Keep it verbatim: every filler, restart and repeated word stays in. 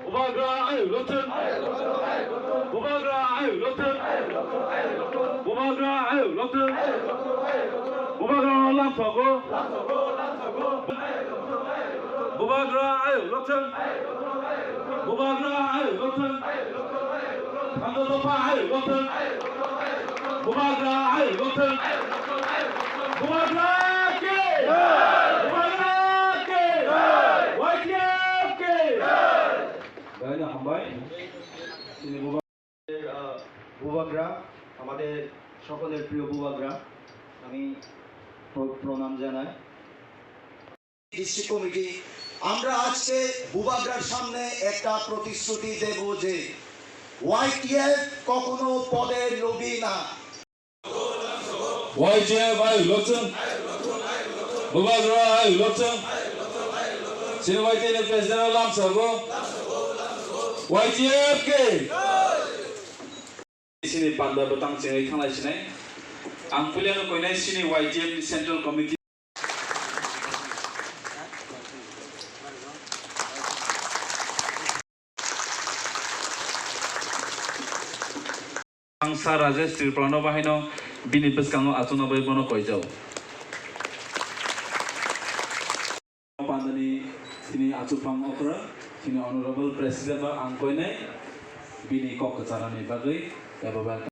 Bubagra ayuk lokthwng. Bubagra ayuk lokthwng. Bubagra ayuk lokthwng. Bubagra lamsogo. Bubagra ayuk lokthwng. Bubagra ayuk lokthwng. Thangdo dopha ayuk lokthwng. Bubagra ayuk lokthwng. Bubagra ki! Bubagra ki! Y T F ki! Belai no hambai. Chini Bubagra, আমাদের সকলের প্রিয় বুবাগ্রা, আমি প্র-, প্রণাম জানাই। District committee, আমরা আজকে বুবাগ্রার সামনে একটা প্রতিশ্রুতি দেব যে ওয়াইটিএফ কখনো পদের লোভী না। Y T F ayuk lokthwng. Bubagra ayuk lokthwng. Chini Y T F ni president lamsogo. Y T F ki. Chini panda bwtang chini thanglai sinai. Ang puilano koinai chini Y T F ni central committee. Ang Sir Rajesh Tripura no bahaino bini bwskango achukna bagwi bono koijao. Pandani chini achukphang okra, chini Honorable President no ang koinai bini kok kwcharani bagwi eba ba